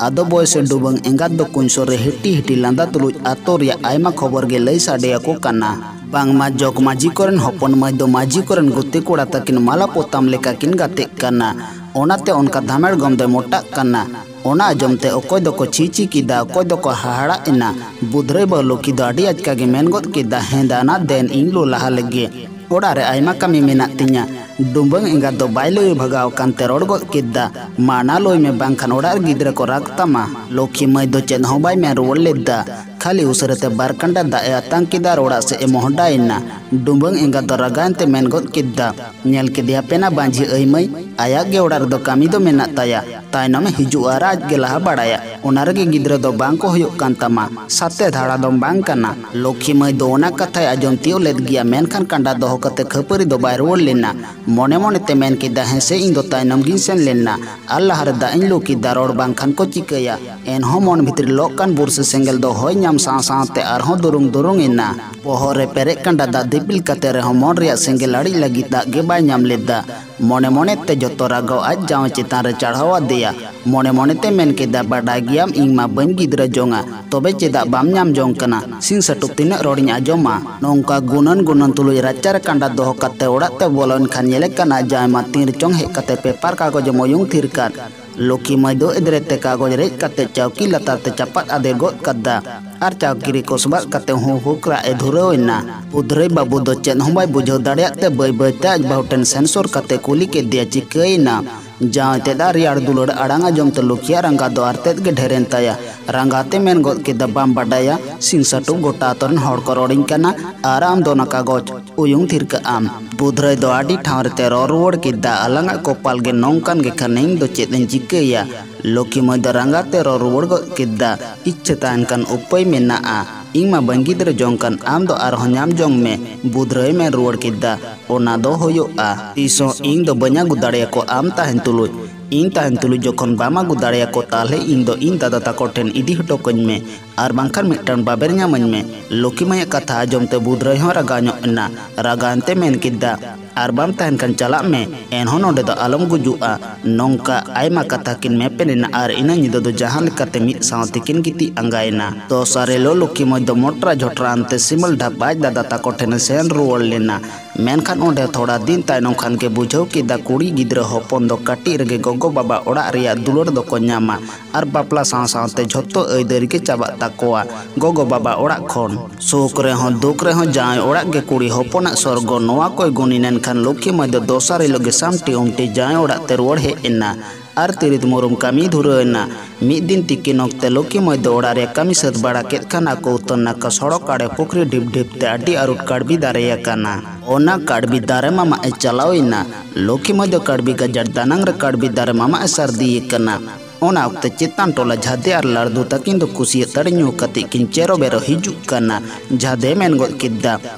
ᱟᱫᱚ ᱵᱚᱭᱮᱥ ᱰᱩᱵᱟᱹᱝ ᱮᱸᱜᱟᱛ ᱫᱚ ᱠᱩᱧ ᱥᱩᱨ ᱨᱮ ᱦᱤᱴᱤ ᱦᱤᱴᱤ ᱞᱟᱸᱫᱟ ᱛᱩᱞᱩᱡ ᱟᱛᱳ ᱨᱮᱭᱟᱜ ᱟᱭᱢᱟ ᱠᱷᱚᱵᱚᱨ ᱜᱮ ᱞᱟᱹᱭ ᱥᱟᱰᱮ ᱟᱠᱚ ᱠᱟᱱᱟ᱾ ᱵᱟᱝᱢᱟ ᱡᱚᱜᱽ ᱢᱟᱹᱡᱷᱤ ᱠᱚᱨᱮᱱ ᱦᱚᱯᱚᱱ ᱢᱟᱹᱭ ᱫᱚ ᱢᱟᱹᱡᱷᱤ ᱠᱚᱨᱮᱱ ᱜᱩᱛᱤ ᱠᱚᱲᱟ ᱛᱟᱹᱠᱤᱱ ᱢᱟᱞᱟ ᱯᱚᱛᱟᱢ ᱞᱮᱠᱟ ᱠᱤᱱ ᱜᱟᱛᱮᱜ ᱠᱟᱱᱟ᱾ ᱚᱱᱟᱛᱮ ᱚᱱᱠᱟ ᱫᱷᱟᱢᱮᱲ ᱜᱚᱢ ᱫᱚᱭ ᱢᱚᱴᱟᱜ ᱠᱟᱱᱟ᱾ ᱚᱱᱟ ᱟᱸᱡᱚᱢ ᱛᱮ ᱚᱠᱚᱭ ᱫᱚᱠᱚ ᱪᱷᱤ ᱪᱷᱤ ᱠᱮᱫᱟ, ᱚᱠᱚᱭ ᱫᱚᱠᱚ ᱦᱟᱦᱟᱲᱟᱜ ᱮᱱᱟ᱾ ᱵᱩᱫᱷᱨᱟᱹᱭ ᱵᱟᱹᱦᱩ ᱞᱚᱠᱷᱤ ᱫᱚ ᱟᱹᱰᱤ ᱟᱪᱠᱟ ᱜᱮ ᱢᱮᱱ ᱜᱚᱫ ᱠᱮᱫᱟ, "ᱦᱮᱸ ᱫᱟᱱᱟ, ᱫᱮᱱ ᱤᱧ ᱞᱩ ᱞᱟᱦᱟ ᱞᱮᱜᱮ᱾ ᱚᱲᱟᱜ ᱨᱮ ᱟᱭᱢᱟ ᱠᱟᱹᱢᱤ ᱢᱮᱱᱟᱜ ᱛᱤᱧᱟ᱾" ᱰᱩᱢᱵᱟᱹᱝ ᱮᱸᱜᱟᱛ ᱫᱚ ᱵᱟᱭ ᱞᱟᱹᱭ ᱵᱷᱟᱜᱟᱣ ᱠᱟᱱ ᱛᱮ ᱨᱚᱲ ᱜᱚᱫ ᱠᱮᱫᱟ, "ᱢᱟ ᱱᱟ ᱞᱟᱹᱭ ᱢᱮ, ᱵᱟᱝᱠᱷᱟᱱ ᱚᱲᱟᱜ ᱨᱮ ᱜᱤᱫᱽᱨᱟᱹ ᱠᱚ ᱨᱟᱜᱽ ᱛᱟᱢᱟ᱾" ᱞᱚᱠᱷᱤ ᱢᱟᱹᱭ ᱫᱚ ᱪᱮᱫ ᱦᱚᱸ ᱵᱟᱭ ᱢᱮᱱ ᱨᱩᱣᱟᱹᱲ ᱞᱮᱫᱟ᱾ ᱠᱷᱟᱹᱞᱤ ᱩᱥᱟᱹᱨᱟᱛᱮ ᱵᱟᱨ ᱠᱟᱸᱰᱟ ᱫᱟᱜ ᱮ ᱟᱛᱟᱝ ᱠᱮᱫᱟ ᱟᱨ ᱚᱲᱟᱜ ᱥᱮᱫ ᱮ ᱢᱚᱦᱰᱟᱭᱮᱱᱟ᱾ ᱰᱩᱢᱵᱟᱹᱝ ᱮᱸᱜᱟ ᱫᱚ ᱨᱟᱜᱟᱭᱮᱱ ᱛᱮ ᱢᱮᱱ ᱜᱚᱫ ᱠᱮᱫᱟ, "ᱧᱮᱞ ᱠᱮᱫᱮᱭᱟ ᱯᱮ ᱱᱟ ᱵᱟᱹᱡᱷᱤ ᱟᱹᱭ ᱢᱟᱹᱭ, ᱟᱭᱟᱜ ᱜᱮ ᱚᱲᱟᱜ ᱨᱮᱫᱚ ᱠᱟᱹᱢᱤ ᱫᱚ ᱢᱮᱱᱟᱜ ᱛᱟᱭᱟ, ᱛᱟᱭᱱᱚᱢᱮ ᱦᱤᱡᱩᱜᱼᱟ ᱟᱨ ᱟᱡ ᱜᱮ ᱞᱟᱦᱟ ᱵᱟᱲᱟᱭᱟ, ᱚᱱᱟ ᱨᱮᱜᱮ ᱜᱤᱫᱽᱨᱟᱹ ᱫᱚ ᱵᱟᱝ ᱠᱚ ᱦᱩᱭᱩᱜ ᱠᱟᱱ ᱛᱟᱢᱟ, ᱥᱟᱛᱮ ᱫᱷᱟᱲᱟ ᱫᱚᱢ ᱵᱟᱝ ᱠᱟᱱᱟ᱾" ᱞᱚᱠᱠᱷᱤ ᱢᱟᱹᱭ ᱫᱚ ᱚᱱᱟ ᱠᱟᱛᱷᱟᱭ ᱟᱸᱡᱚᱢ ᱛᱤᱭᱳᱜ ᱞᱮᱫ ᱜᱮᱭᱟ, ᱢᱮᱱᱠᱷᱟᱱ ᱠᱟᱸᱰᱟ ᱫᱚᱦᱚ ᱠᱟᱛᱮ ᱠᱷᱟᱹᱯᱟᱹᱨᱤ ᱫᱚ ᱵᱟᱭ ᱨᱩᱣᱟᱹᱲ ᱞᱮᱱᱟ᱾ ᱢᱚᱱᱮ ᱢᱚᱱᱮᱛᱮ ᱢᱮᱱ ᱠᱮᱫᱟ, "ᱦᱮᱸ ᱥᱮ, ᱤᱧ ᱫᱚ ᱛᱟᱭᱱᱚᱢ ᱜᱤᱧ ᱥᱮᱱ ᱞᱮᱱᱟ ᱟᱨ ᱞᱟᱦᱟᱨᱮ ᱫᱟᱜ ᱤᱧ ᱞᱩ ᱠᱮᱫᱟ, ᱨᱚᱲ ᱵᱟᱝᱠᱷᱟᱱ ᱠᱚ ᱪᱤᱠᱟᱹᱭᱟ?" ᱮᱱᱦᱚᱸ ᱢᱚᱱ ᱵᱷᱤᱛᱨᱤ ᱞᱚᱜ ᱠᱟᱱ ᱵᱩᱨᱥᱤ ᱥᱮᱸᱜᱮᱞ ᱫᱚ ᱦᱚᱭ ᱧᱟᱢ ᱥᱟᱶ ᱥᱟᱶᱛᱮ ᱟᱨᱦᱚᱸ ᱫᱩᱨᱩᱝ ᱫᱩᱨᱩᱝ ᱮᱱᱟ᱾ ᱵᱚᱦᱚᱜ ᱨᱮ ᱯᱮᱨᱮᱡ ᱠᱟᱸᱰᱟ ᱫᱟᱜ ᱫᱤᱯᱤᱞ ᱠᱟᱛᱮ ᱨᱮᱦᱚᱸ ᱢᱚᱱ ᱨᱮᱭᱟᱜ ᱥᱮᱸᱜᱮᱞ ᱟᱹᱲᱤᱡ ᱞᱟᱹᱜᱤᱫ ᱫᱟᱜ ᱜᱮ ᱵᱟᱭ ᱧᱟᱢ ᱞᱮᱫᱟ᱾ ᱢᱚᱱᱮ ᱢᱚᱱᱮᱛᱮ ᱡᱚᱛᱚ ᱨᱟᱜᱟᱣ ᱟᱡ ᱡᱟᱶᱟᱭ ᱪᱮᱛᱟᱱ ᱨᱮ ᱪᱟᱲᱦᱟᱣ ᱟᱫᱮᱭᱟ᱾ ᱢᱚᱱᱮ ᱢᱚᱱᱮᱛᱮ ᱢᱮᱱ ᱠᱮᱫᱟ, "ᱵᱟᱰᱟᱭ ᱜᱮᱭᱟᱢ ᱤᱧ ᱢᱟ ᱵᱟᱹᱧ ᱜᱤᱫᱽᱨᱟᱹ ᱡᱚᱝᱟ, ᱛᱚᱵᱮ ᱪᱮᱫᱟᱜ ᱵᱟᱢ ᱧᱟᱢ ᱡᱚᱝ ᱠᱟᱱᱟ? ᱥᱤᱧ ᱥᱟᱹᱴᱩᱵ ᱛᱤᱱᱟᱹᱜ ᱨᱚᱲᱤᱧ ᱟᱸᱡᱚᱢᱟ?" ᱱᱚᱝᱠᱟ ᱜᱩᱱᱟᱹᱱ ᱜᱩᱱᱟᱹᱱ ᱛᱩᱞᱩᱡ ᱨᱟᱪᱟᱨᱮ ᱠᱟᱸᱰᱟ ᱫᱚᱦᱚ ᱠᱟᱛᱮ ᱚᱲᱟᱜ ᱛᱮ ᱵᱚᱞᱚᱭᱮᱱ ᱠᱷᱟᱱ ᱧᱮᱞᱮ ᱠᱟᱱᱟ ᱡᱟᱶᱟᱭ ᱢᱟ ᱛᱤᱱ ᱨᱮᱪᱚᱝ ᱦᱮᱡ ᱠᱟᱛᱮ ᱯᱮᱯᱟᱨ ᱠᱟᱜᱚᱡᱮ ᱢᱚᱭᱩᱝ ᱛᱷᱤᱨ ᱠᱟᱫ᱾ ᱞᱚᱠᱠᱷᱤ ᱢᱟᱹᱭ ᱫᱚ ᱮᱫᱽᱨᱮ ᱛᱮ ᱠᱟᱜᱚᱡᱽ ᱨᱮᱡ ᱠᱟᱛᱮ ᱪᱟᱣᱠᱤ ᱞᱟᱛᱟᱨ ᱛᱮ ᱪᱟᱯᱟᱫ ᱟᱫᱮ ᱜᱚᱫ ᱠᱟᱫᱟ ᱟᱨ ᱪᱟᱣᱠᱤ ᱨᱮ ᱠᱚᱥᱵᱟᱫ ᱠᱟᱛᱮ ᱦᱩ ᱦᱩᱠ ᱨᱟᱜ ᱮ ᱫᱷᱩᱨᱟᱹᱣ ᱮᱱᱟ᱾ ᱵᱩᱫᱷᱨᱟᱹᱭ ᱵᱟᱹᱵᱩ ᱫᱚ ᱪᱮᱫ ᱦᱚᱸ ᱵᱟᱭ ᱵᱩᱡᱷᱟᱹᱣ ᱫᱟᱲᱮᱭᱟᱜ ᱛᱮ ᱵᱟᱹᱭ ᱵᱟᱹᱭ ᱛᱮ ᱟᱡ ᱵᱟᱹᱦᱩ ᱴᱷᱮᱱ ᱥᱮᱱ ᱥᱩᱨ ᱠᱟᱛᱮ ᱠᱩᱞᱤ ᱠᱮᱫᱮᱭᱟ, "ᱪᱤᱠᱟᱹᱭᱮᱱᱟ?" ᱡᱟᱶᱟᱭ ᱛᱮᱫ ᱟᱜ ᱨᱮᱭᱟᱲ ᱫᱩᱞᱟᱹᱲ ᱟᱲᱟᱝ ᱟᱸᱡᱚᱢ ᱛᱮ ᱞᱚᱠᱠᱷᱤᱭᱟᱜ ᱨᱟᱸᱜᱟ ᱫᱚ ᱟᱨ ᱛᱮᱫ ᱜᱮ ᱰᱷᱮᱨᱮᱱ ᱛᱟᱭᱟ᱾ ᱨᱟᱸᱜᱟ ᱛᱮ ᱢᱮᱱ ᱜᱚᱫ ᱠᱮᱫᱟ, "ᱵᱟᱢ ᱵᱟᱰᱟᱭᱟ, ᱥᱤᱧ ᱥᱟᱹᱴᱩᱵ ᱜᱚᱴᱟ ᱟᱛᱳ ᱨᱮᱱ ᱦᱚᱲ ᱠᱚ ᱨᱚᱲᱤᱧ ᱠᱟᱱᱟ ᱟᱨ ᱟᱢ ᱫᱚ ᱚᱱᱟ ᱠᱟᱜᱚᱡᱽ ᱩᱭᱩᱝ ᱛᱷᱤᱨ ᱠᱟᱜ ᱟᱢ᱾" ᱵᱩᱫᱷᱨᱟᱹᱭ ᱫᱚ ᱟᱹᱰᱤ ᱴᱷᱟᱶ ᱨᱮᱛᱮ ᱨᱚᱲ ᱨᱩᱣᱟᱹᱲ ᱠᱮᱫᱟ, "ᱟᱞᱟᱝᱟᱜ ᱠᱚᱯᱟᱞ ᱜᱮ ᱱᱚᱝᱠᱟᱱ ᱜᱮ ᱠᱷᱟᱱ ᱤᱧ ᱫᱚ ᱪᱮᱫ ᱤᱧ ᱪᱤᱠᱟᱹᱭᱟ?" ᱞᱚᱠᱠᱷᱤ ᱢᱟᱹᱭ ᱫᱚ ᱨᱟᱸᱜᱟ ᱛᱮ ᱨᱚᱲ ᱨᱩᱣᱟᱹᱲ ᱜᱚᱫ ᱠᱮᱫᱟ, "ᱤᱪᱪᱷᱟᱹ ᱛᱟᱦᱮᱱ ᱠᱷᱟᱱ ᱩᱯᱟᱹᱭ ᱢᱮᱱᱟᱜᱼᱟ, ᱤᱧ ᱢᱟ ᱵᱟᱹᱧ ᱜᱤᱫᱽᱨᱟᱹ ᱡᱚᱝ ᱠᱟᱱ, ᱟᱢ ᱫᱚ ᱟᱨᱦᱚᱸ ᱧᱟᱢ ᱡᱚᱝ ᱢᱮ᱾" ᱵᱩᱫᱷᱨᱟᱹᱭ ᱢᱮᱱ ᱨᱩᱣᱟᱹᱲ ᱠᱮᱫᱟ, "ᱚᱱᱟ ᱫᱚ ᱦᱩᱭᱩᱜᱼᱟ, ᱛᱤᱥ ᱦᱚᱸ ᱤᱧ ᱫᱚ ᱵᱟᱹᱧ ᱟᱹᱜᱩ ᱫᱟᱲᱮᱭᱟᱠᱚ ᱟᱢ ᱛᱟᱦᱮᱱ ᱛᱩᱞᱩᱡ᱾ ᱤᱧ ᱛᱟᱦᱮᱱ ᱛᱩᱞᱩᱡ ᱡᱚᱠᱷᱚᱱ ᱵᱟᱢ ᱟᱹᱜᱩ ᱫᱟᱲᱮᱭᱟᱠᱚ, ᱛᱟᱦᱞᱮ ᱤᱧ ᱫᱚ ᱤᱧ ᱫᱟᱫᱟ ᱛᱟᱠᱚ ᱴᱷᱮᱱ ᱤᱫᱤ ᱦᱚᱴᱚ ᱠᱟᱹᱧ ᱢᱮ, ᱟᱨ ᱵᱟᱝᱠᱷᱟᱱ ᱢᱤᱫᱴᱟᱝ ᱵᱟᱵᱮᱨ ᱧᱟᱢᱟᱹᱧ ᱢᱮ᱾" ᱞᱚᱠᱠᱷᱤ ᱢᱟᱹᱭᱟᱜ ᱠᱟᱛᱷᱟ ᱟᱸᱡᱚᱢ ᱛᱮ ᱵᱩᱫᱷᱨᱟᱹᱭ ᱦᱚᱸ ᱨᱟᱸᱜᱟᱣ ᱧᱚᱜ ᱮᱱᱟ᱾ ᱨᱟᱸᱜᱟᱣ ᱮᱱᱛᱮ ᱢᱮᱱ ᱠᱮᱫᱟ, "ᱟᱨ ᱵᱟᱢ ᱛᱟᱦᱮᱱ ᱠᱷᱟᱱ ᱪᱟᱞᱟᱜ ᱢᱮ, ᱮᱱᱦᱚᱸ ᱱᱚᱰᱮ ᱫᱚ ᱟᱞᱚᱢ ᱜᱩᱡᱩᱜᱼᱟ᱾" ᱱᱚᱝᱠᱟ ᱟᱭᱢᱟ ᱠᱟᱛᱷᱟ ᱠᱤᱱ ᱢᱮᱯᱮᱞ ᱮᱱᱟ ᱟᱨ ᱤᱱᱟᱹ ᱧᱤᱫᱟᱹ ᱫᱚ ᱡᱟᱦᱟᱸ ᱞᱮᱠᱟᱛᱮ ᱢᱤᱫ ᱥᱟᱶ ᱛᱮᱠᱤᱱ ᱜᱤᱛᱤᱡ ᱟᱸᱜᱟᱭᱮᱱᱟ᱾ ᱫᱚᱥᱟᱨ ᱦᱤᱞᱳᱜ ᱞᱚᱠᱠᱷᱤ ᱢᱟᱹᱭ ᱫᱚ ᱢᱚᱴᱨᱟ ᱡᱷᱚᱴᱨᱟ ᱟᱱᱛᱮ ᱥᱤᱢᱟᱹᱞ ᱰᱷᱟᱵ ᱟᱡ ᱫᱟᱫᱟ ᱛᱟᱠᱚ ᱴᱷᱮᱱᱮ ᱥᱮᱱ ᱨᱩᱣᱟᱹᱲ ᱞᱮᱱᱟ᱾ ᱢᱮᱱᱠᱷᱟᱱ ᱚᱸᱰᱮ ᱛᱷᱚᱲᱟ ᱫᱤᱱ ᱛᱟᱭᱱᱚᱢ ᱠᱷᱟᱱ ᱜᱮ ᱵᱩᱡᱷᱟᱹᱣ ᱠᱮᱫᱟ, ᱠᱩᱲᱤ ᱜᱤᱫᱽᱨᱟᱹ ᱦᱚᱯᱚᱱ ᱫᱚ ᱠᱟᱹᱴᱤᱡ ᱨᱮᱜᱮ ᱜᱚᱜᱚ ᱵᱟᱵᱟ ᱚᱲᱟᱜ ᱨᱮᱭᱟᱜ ᱫᱩᱞᱟᱹᱲ ᱫᱚᱠᱚ ᱧᱟᱢᱟ ᱟᱨ ᱵᱟᱯᱞᱟ ᱥᱟᱶ ᱥᱟᱶᱛᱮ ᱡᱷᱚᱛᱚ ᱟᱹᱭᱫᱟᱹᱨᱤ ᱜᱮ ᱪᱟᱵᱟᱜ ᱛᱟᱠᱚᱣᱟ᱾ ᱜᱚᱜᱚ ᱵᱟᱵᱟ ᱚᱲᱟᱜ ᱠᱷᱚᱱ ᱥᱩᱠ ᱨᱮᱦᱚᱸ ᱫᱩᱠ ᱨᱮᱦᱚᱸ ᱡᱟᱶᱟᱭ ᱚᱲᱟᱜ ᱜᱮ ᱠᱩᱲᱤ ᱦᱚᱯᱚᱱᱟᱜ ᱥᱚᱨᱜᱚ, ᱱᱚᱣᱟ ᱠᱚᱭ ᱜᱩᱱᱤ ᱞᱮᱱᱠᱷᱟᱱ ᱞᱚᱠᱠᱷᱤ ᱢᱟᱹᱭ ᱫᱚ ᱫᱚᱥᱟᱨ ᱦᱤᱞᱳᱜ ᱜᱮ ᱥᱟᱢᱴᱤ ᱩᱢᱴᱤ ᱡᱟᱶᱟᱭ ᱚᱲᱟᱜ ᱛᱮ ᱨᱩᱣᱟᱹᱲ ᱦᱮᱡ ᱮᱱᱟ᱾ ᱟᱨ ᱛᱤᱨᱤᱛ ᱢᱩᱨᱩᱢ ᱠᱟᱹᱢᱤ ᱫᱷᱩᱨᱟᱹᱣ ᱮᱱᱟ᱾ ᱢᱤᱫ ᱫᱤᱱ ᱛᱤᱠᱤᱱ ᱚᱠᱛᱮ ᱞᱚᱠᱠᱷᱤ ᱢᱟᱹᱭ ᱫᱚ ᱚᱲᱟᱜ ᱨᱮᱭᱟᱜ ᱠᱟᱹᱢᱤ ᱥᱟᱹᱛ ᱵᱟᱲᱟ ᱠᱮᱫ ᱠᱷᱟᱱ ᱟᱠᱚ ᱩᱛᱟᱹᱨ ᱱᱟᱠᱟ ᱥᱚᱲᱚᱠ ᱟᱲᱮ ᱯᱩᱠᱷᱨᱤ ᱰᱷᱤᱯ ᱰᱷᱤᱯ ᱛᱮ ᱟᱹᱰᱤ ᱟᱹᱨᱩᱴ ᱠᱟᱲᱵᱤ ᱫᱟᱨᱮ ᱟᱠᱟᱱᱟ᱾ ᱚᱱᱟ ᱠᱟᱲᱵᱤ ᱫᱟᱨᱮ ᱢᱟᱢᱟᱜ ᱮ ᱪᱟᱞᱟᱣ ᱮᱱᱟ᱾ ᱞᱚᱠᱠᱷᱤ ᱢᱟᱹᱭ ᱫᱚ ᱠᱟᱲᱵᱤ ᱜᱟᱡᱟᱲ ᱫᱟᱱᱟᱝ ᱨᱮ ᱠᱟᱲᱵᱤ ᱫᱟᱨᱮ ᱢᱟᱢᱟᱜ ᱮ ᱥᱟᱹᱨᱫᱤ ᱟᱠᱟᱱᱟ᱾ ᱚᱱᱟ ᱚᱠᱛᱮ ᱪᱮᱛᱟᱱ ᱴᱚᱞᱟ ᱡᱷᱟᱫᱮ ᱟᱨ ᱞᱟᱲᱫᱩ ᱛᱟᱹᱠᱤᱱ ᱫᱚ ᱠᱩᱥᱤᱭᱟᱹᱜ ᱛᱟᱲᱮ ᱧᱩ ᱠᱟᱛᱮ ᱠᱤᱱ ᱪᱮᱨᱚ ᱵᱮᱨᱚ ᱦᱤᱡᱩᱜ ᱠᱟᱱᱟ᱾ ᱡᱷᱟᱫᱮ ᱢᱮᱱ ᱜᱚᱫ ᱠᱮᱫᱟ,